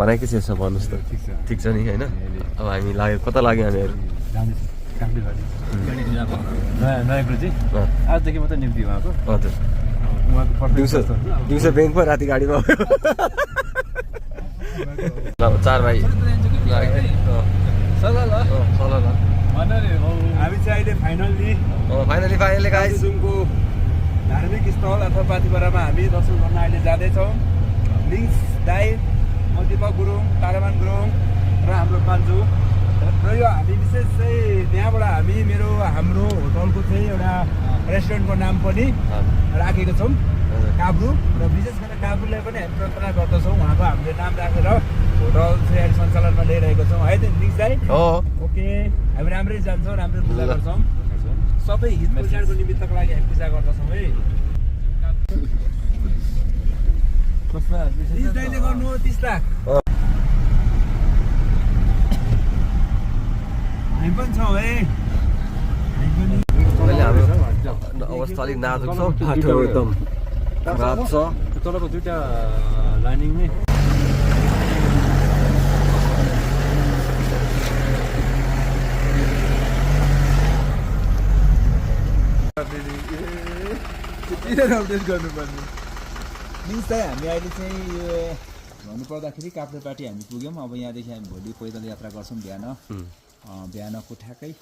भनाइ के छ भन्नुहोस् त ठिक छ नि होइन अब हामी लाग्यो कता लाग्यो हामीहरू नयाँ गुरुजी आजदेखि मात्रै निम्ति उहाँको हजुर उहाँको दिउँसो ब्याङ्कमा राति गाडीमा अब 4 भाइ हामी चाहिँ अहिले फाइनली गाइस जुनको धार्मिक स्थल अथवा पाथिभरामा हामी दर्शन गर्न अहिले जाँदैछौँ। लिङ्स दाई, म दिपक गुरुङ, तारामान गुरुङ र हाम्रो पान्जु र यो हामी विशेष चाहिँ त्यहाँबाट हाम्रो होटलको चाहिँ एउटा रेस्टुरेन्टको नाम पनि राखेको छौँ काब्रु र विशेष गरेर काब्रुलाई पनि हामी प्रार्थना गर्दछौँ उहाँको हामीले नाम राखेर होटल चाहिँ अहिले सञ्चालनमा ल्याइरहेको छौँ है त लिङ्स दाई। ओके हामी राम्रै जान्छौँ, राम्रै पूजा गर्छौँ, सबै हित कल्याणको निमित्तको लागि हामी पूजा गर्दछौँ है। दाइले गर्नु 30 लाख हामी पनि छौँ है। अहिले हाम्रो अवस्था अलिक नाजुक छ, बाटो एकदम खराब छ। तलको दुईटा लाइनिङ नै अपडेट गर्नुपर्ने लिङ्स दाइ। हामी अहिले चाहिँ यो भन्नुपर्दाखेरि काप्रेपाटी हामी पुग्यौँ। अब यहाँदेखि हामी भोलि पैदल यात्रा गर्छौँ बिहानको ठ्याक्कै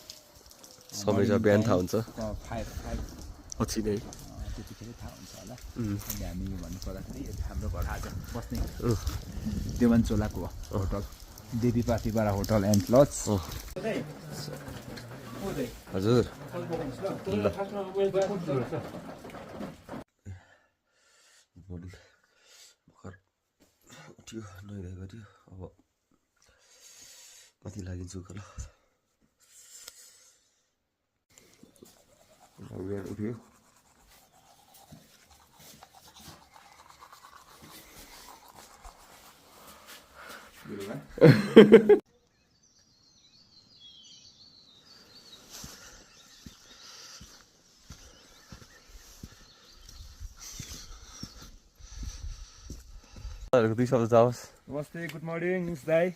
समय छ, बिहान थाहा हुन्छ 5 पछि नै त्यतिखेर थाहा हुन्छ होला। अहिले हामी भन्नुपर्दाखेरि हाम्रो घर आज बस्ने देवानचोलाको होटल देवी पार्टीबाट होटल एन्ड लज। हजुर भर्खर उठ्यो, नुहाइधुवाइ गऱ्यो, अब माथि लागिन्छु ल। बिहान उठ्यो दुई शब्द जाओस्। नमस्ते, गुड मर्निङ लिङ्स दाइ।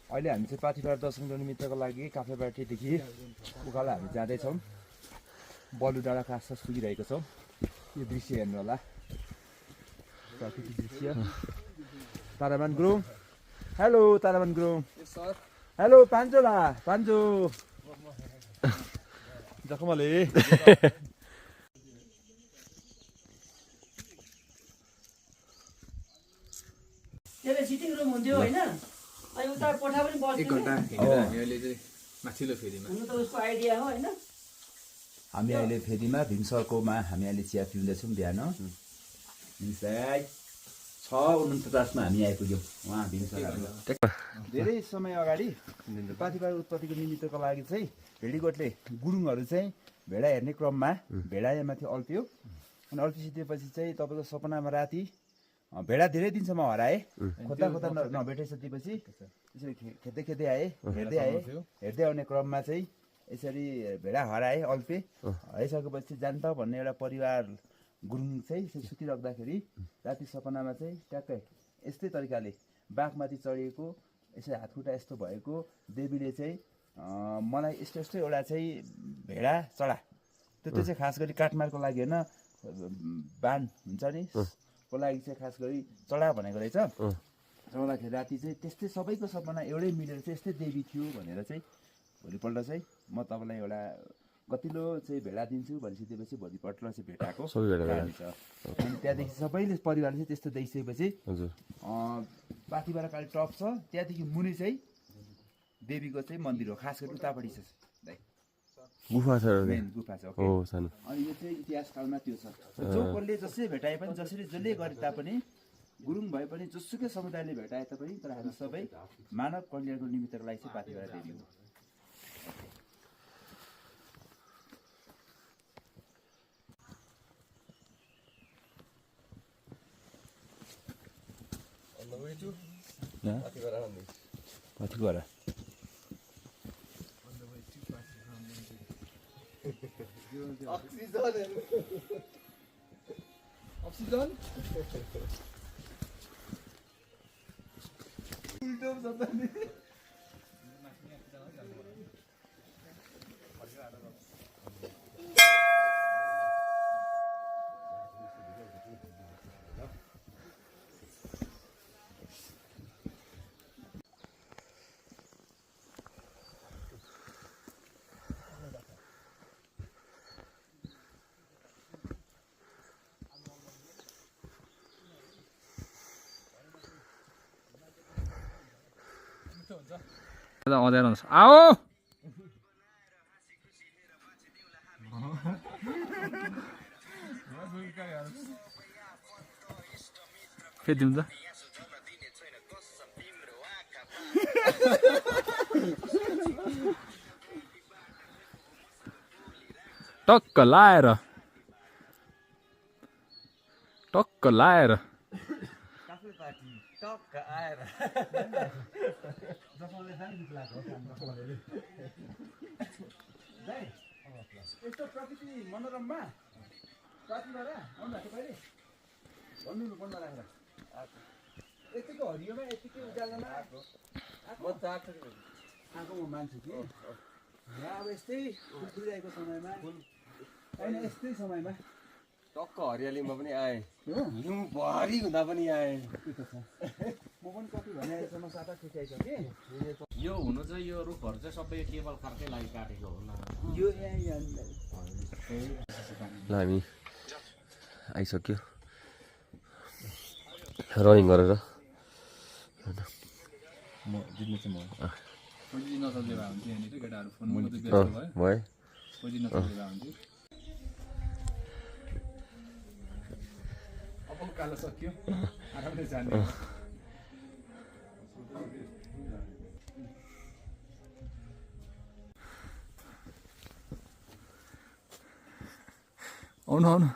अहिले हामी चाहिँ पाथिभरा दर्शनको निमित्तको लागि काफेबाटीदेखि उकालो हामी जाँदैछौँ। बलु डाँडाको आसपास पुगिरहेको छौँ। यो दृश्य हेर्नु होला, प्राकृतिक दृश्य। तारामान गुरुङ, हेलो तारामान गुरुङ। हेलो पान्जोला, पान्जो जखमले त्यसले सिटिङ रुम हुन्थ्यो होइन, अनि उता कोठा पनि बस्थ्यो। 1 घन्टा हिँडेर हामी अहिले चाहिँ माथिल्लो फेरीमा हुनु त उसको आइडिया हो होइन। हामी अहिले फेरीमा भीमसरकोमा हामी अहिले चिया पिउँदैछौँ बिहान। लिङ्स दाइ 6:49 हामी आइपुग्यौँ उहाँ भीमसर। धेरै समय अगाडि पाथिभरा उत्पत्तिको निमित्तको लागि चाहिँ भेडीगोठले गुरुङहरू चाहिँ भेडा हेर्ने क्रममा भेडा यहाँमाथि अल्पियो अनि अल्पिसकेपछि चाहिँ तपाईँको सपनामा राति भेडा धेरै दिनसम्म हराए। खोज्दा नभेटिसकेपछि यसरी खेद्दै आए, हेर्दै आउने क्रममा चाहिँ यसरी भेडा हराए, अल्पे। हराइसकेपछि जान्छ भन्ने एउटा परिवार गुरुङ चाहिँ सुतिराख्दाखेरि राति सपनामा चाहिँ ट्याक्कै यस्तै तरिकाले बाघमाथि चढिएको, यसै हातखुट्टा यस्तो भएको देवीले चाहिँ मलाई यस्तो एउटा चाहिँ भेडा चढा। त्यो चाहिँ खास गरी काटमारको लागि होइन, बान हुन्छ नि को लागि चाहिँ खास गरी चढा भनेको रहेछ। चढाउँदाखेरि राति चाहिँ त्यस्तै सबैको सपना एउटै मिलेर चाहिँ यस्तै देवी थियो भनेर चाहिँ भोलिपल्ट चाहिँ म तपाईँलाई एउटा कतिलो चाहिँ भेडा दिन्छु भनिसकेपछि भोलिपल्ट चाहिँ भेटाएको कहानी छ। अनि त्यहाँदेखि सबैले परिवारले चाहिँ त्यस्तो देखिसकेपछि पाथिभरा काली टप छ, त्यहाँदेखि मुनि चाहिँ देवीको चाहिँ मन्दिर हो। खास गरी उतापट्टि छ गुफा छ, मेन गुफा छ। अनि यो चाहिँ इतिहास कालमा त्यो छ। जो कसले जसले भेटाए पनि, जसरी जसले गरे तापनि, गुरुङ भए पनि, जोसुकै समुदायले भेटाए तापनि, तर हामी सबै मानव कल्याणको निमित्तको लागि चाहिँ पाथिभरा देवी हो। पाथिभरा अँध्यारो हुन्छ आओ फेरि दिउँ त टक्क लाएर टक्क आएर यस्तो प्रकृति मनोरममा साथीबाट आउनुभएको कहिले भन्नु बन्द राखेर यतिको हरियोमा यतिकै उज्यालोमा आएको म मान्छु कि यहाँ अब यस्तै फुलिरहेको समयमा होइन यस्तै समयमा टक्क हरियालीमा पनि आएँ हिउँ भरि हुँदा पनि आएँ म पनि कति भने अहिलेसम्म 7-8 खिचाइछ कि यो हुनु चाहिँ यो रुखहरू चाहिँ सबै केवल खालकै लागि काटेको हो न यो यहाँ ल हामी आइसक्यो रनिङ गरेर म जित्ने चाहिँ म खोजी नसक्ने भए हुन्थ्यो यहाँनिर केटाहरू फोन मात्रै व्यस्त भयो भयो खोजी नसक्ने भए हुन्थ्यो अब कालो सक्यो आरामले जाने आउनु आउनु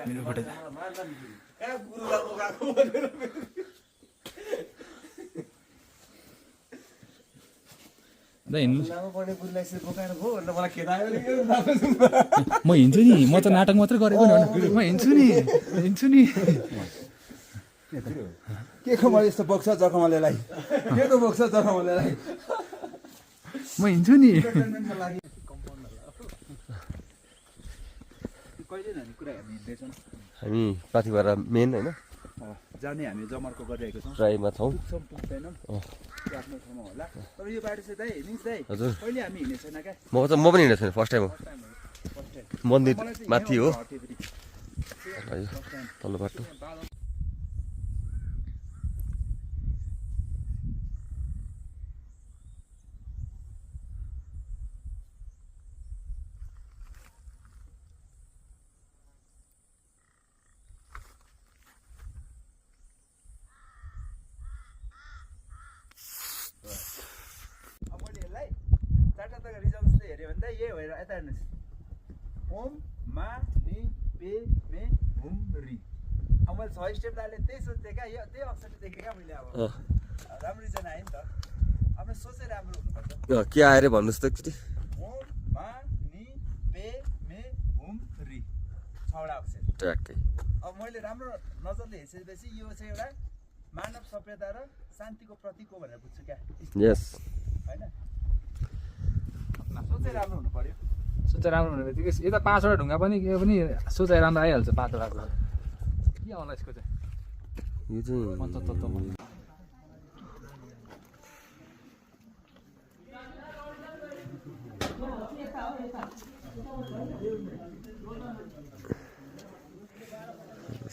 मेरो फोटो म हिँड्छु नि म त नाटक मात्रै गरेको नि म हिँड्छु नि के को मैले यस्तो बोक्छ जखमलेलाई के को बोक्छ जखमलेलाई म हिँड्छु नि कहिले जाने कुरा हामी हिँड्दैछौँ हामी पाथिभरा मेन होइन जाने हामी जमर्को गरिरहेको छौँ ट्राईमा छौँ पुग्दैनौँ आफ्नो ठाउँमा होला तर यो बाटो चाहिँ दाइ हिँड्नुहोस् दाइ हजुर कहिले हामी हिँडेको छैन क्या म पनि हिँडेको छैन फर्स्ट टाइम हो मन्दिर माथि हो तल्लो बाटो हेऱ्यो भने त यही भएर यता हेर्नुहोस् ओम मा नि पे मे हुम रि अब मैले 6 स्टेप डालेँ त्यही सोचेँ क्या यो त्यही अक्षर देखेँ क्या मैले अब राम्रो रिजन आयो नि त आफ्नो सोचै राम्रो हुनुपर्छ के आयो अरे भन्नुहोस् त एकचोटि ओम मा नि पे मे हुम रि 6वटा अक्षर ट्याक्कै अब मैले राम्रो नजरले हेर्सेपछि यो चाहिँ एउटा मानव सभ्यता र शान्तिको प्रतीक हो भनेर बुझ्छु क्या यस होइन सोचै राम्रो हुनु पर्यो सोचाइ राम्रो हुने बित्तिकै यता 5वटा ढुङ्गा पनि के पनि सोचाइ राम्रो आइहाल्छ 5वटा के आउला यसको चाहिँ यो चाहिँ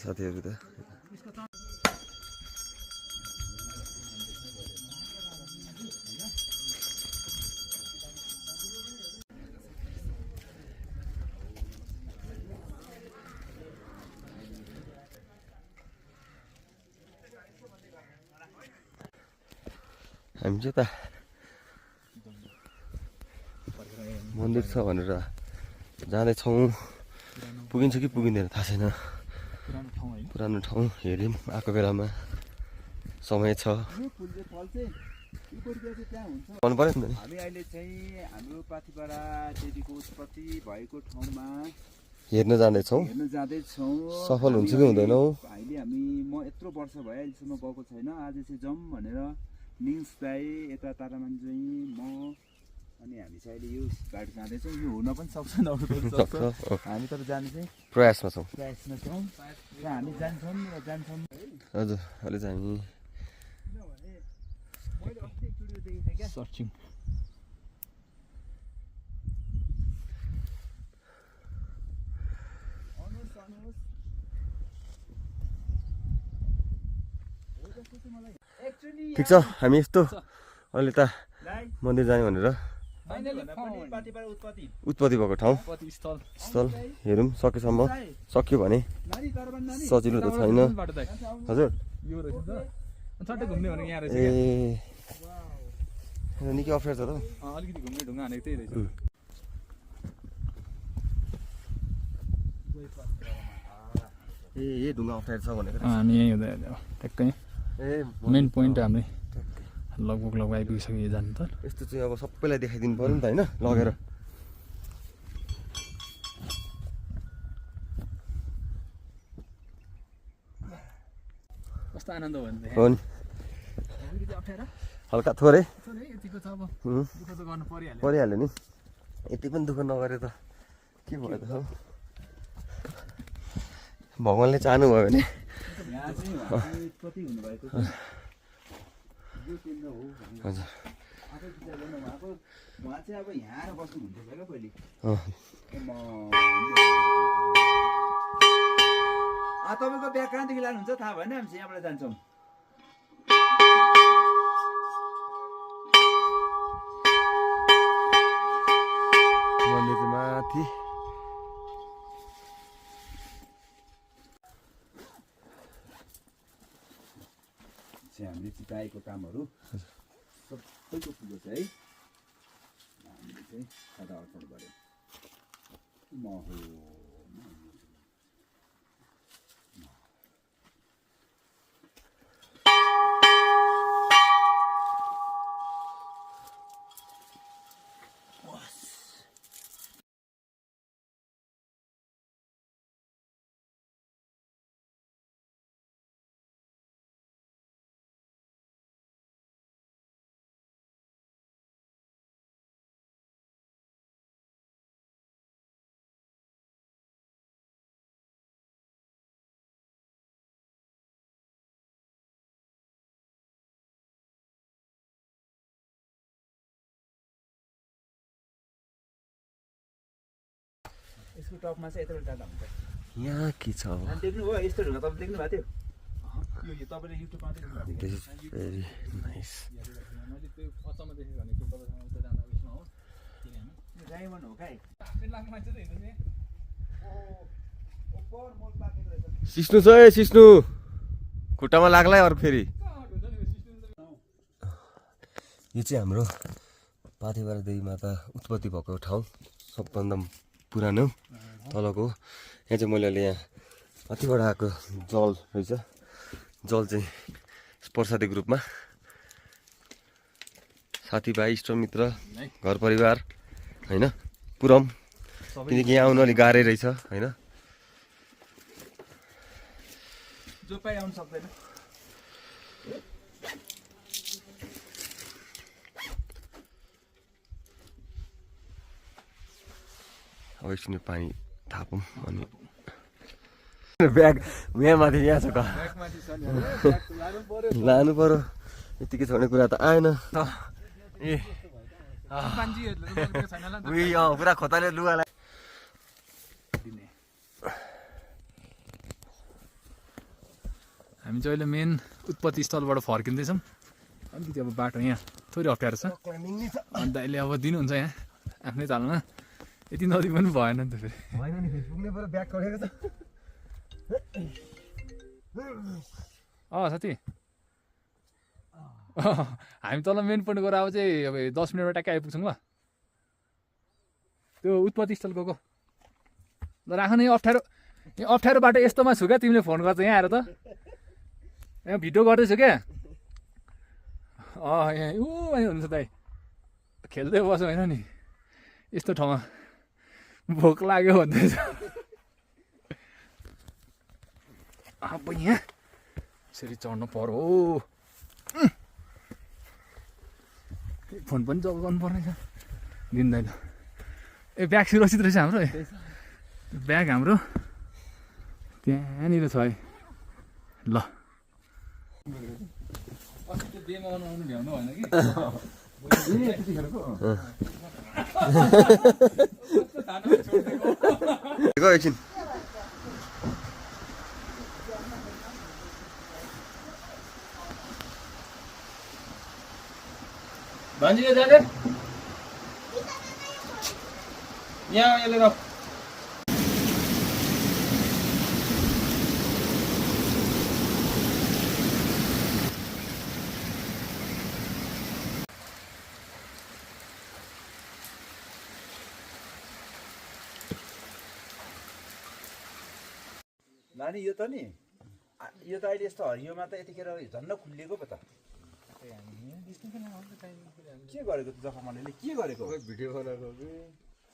साथीहरू त हामी चाहिँ त मन्दिर छ भनेर जाँदैछौँ पुगिन्छ कि पुगिँदैन थाहा छैन पुरानो ठाउँ हेऱ्यौँ आएको बेलामा समय छ भन्नु पऱ्यो नि हामी अहिले चाहिँ हाम्रो पाथिभरा देवीको उत्पत्ति भएको ठाउँमा हेर्न जाँदैछौँ हेर्न जाँदैछौँ सफल हुन्छ कि हुँदैनौँ अहिले म यत्रो वर्ष भयो अहिलेसम्म गएको छैन आज चाहिँ जाउँ भनेर निङ्स दाई यता तारामान चाहिँ म अनि हामी चाहिँ अहिले यो बाटो जाँदैछौँ यो हुन पनि सक्छ नहुन पनि सक्छ हामी तर जाने चाहिँ प्रयासमा छौँ छौँ र हामी जान्छौँ हजुर अहिले चाहिँ हामी मैले अस्ति एकचोटि देखेको थिएँ क्या सर्चिङ ठिक छ हामी यस्तो अहिले त मन्दिर जाने भनेर उत्पत्ति भएको ठाउँ स्थल हेरौँ सकेसम्म सक्यो भने सजिलो त छैन हजुर ए निकै अप्ठ्यारो छ त अलिकति घुम्ने ढुङ्गा हानेको त्यही रहेछ ए ढुङ्गा अप्ठ्यारो छ भनेको हामी यहीँ हुँदै ट्याक्कै ए मेन पोइन्ट हामीले लगभग आइपुगिसक्यो जानु त यस्तो चाहिँ अब सबैलाई देखाइदिनु पऱ्यो नि त होइन लगेर कस्तो आनन्द भयो नि हो नि अप्ठ्यारो हल्का थोरै यतिको छ अब दुःख त गर्नु परिहाल्यो परिहाल्यो नि यति पनि दुःख नगरे त के भयो त भगवान्ले चाहनुभयो भने यहाँ चाहिँ कति हुनुभएको यो केन्द्र हो हजुर आफै विचार गर्नु उहाँ चाहिँ अब यहाँ आएर बस्नुहुन्थ्यो क्या पहिले तपाईँको बिहा कहाँदेखि लानुहुन्छ थाहा भएन हामी चाहिँ यहाँबाट जान्छौँ मन्दिर चाहिँ माथि हामीले चिताएको कामहरू सबैको ठुलो छ है हामीले चाहिँ सदा अर्पण गऱ्यौँ यसको टपमा चाहिँ यताबाट जाँदा हुन्छ यहाँ के छ अब देख्नु भयो यस्तो ढुङ्गा तपाईँ देख्नु भएको थियो यो तपाईँले युट्युबमा देख्नु भएको दिस इज भेरी नाइस मैले त्यो अचम्म देखेँ भनेको तपाईँसँग उता जाँदा उयसमा हो थियो डायमन्ड हो काय मान्छे त हिँड्नु नि सिस्नु छ है सिस्नु खुट्टामा लाग्ला अरू फेरि यो चाहिँ हाम्रो पाथेबारा देवी माता उत्पत्ति भएको ठाउँ सबभन्दा पुरानो तलको यहाँ चाहिँ मैले अहिले यहाँ कतिबाट आएको जल रहेछ जल चाहिँ प्रसादिक रूपमा साथीभाइ इष्टमित्र घर परिवार होइन पुरम किनकि यहाँ आउनु अलिक गाह्रै रहेछ होइन जो पाइ आउनु सक्दैन अब एकछिन पानी थापौँ अनि ब्याग बिहामाथि यहाँ छ लानु पर्यो यतिकै छोड्ने कुरा त आएन ए पुरा खोताले लुगालाई हामी चाहिँ अहिले मेन उत्पत्ति स्थलबाट फर्किँदैछौँ अलिकति अब बाटो यहाँ थोरै अप्ठ्यारो छ अन्त अहिले अब दिनुहुन्छ यहाँ आफ्नै चालमा यति नदी पनि भएन नि त फेरि होइन नि फेरि पुग्ने पऱ्यो ब्याग कडेको छ साथी हामी तल मेन पोइन्ट गएर अब चाहिँ अब 10 मिनटमा ट्याक्कै आइपुग्छौँ ल त्यो उत्पत्ति स्थल गएको ल राख न यो अप्ठ्यारो बाटो यस्तोमा छु क्या तिमीले फोन गर्छ यहाँ आएर त यहाँ भिडियो गर्दैछु क्या यहाँ हुन्छ दाइ खेल्दै बस्यो होइन नि यस्तो ठाउँमा भोक लाग्यो भन्दैछ अब यहाँ यसरी चढ्नु पर्यो फोन पनि जब गर्नुपर्ने छ दिँदैन ए ब्याग सुरक्षित रहेछ हाम्रो ब्याग हाम्रो त्यहाँनिर छ है ल एकछिन भान्जी जाने यहाँ यसले र नानी यो त नि यो त अहिले यस्तो हरियोमा त यतिखेर झन्न खुलिएको पो त के गरेको त जफामले के गरेको भिडियो बनाएको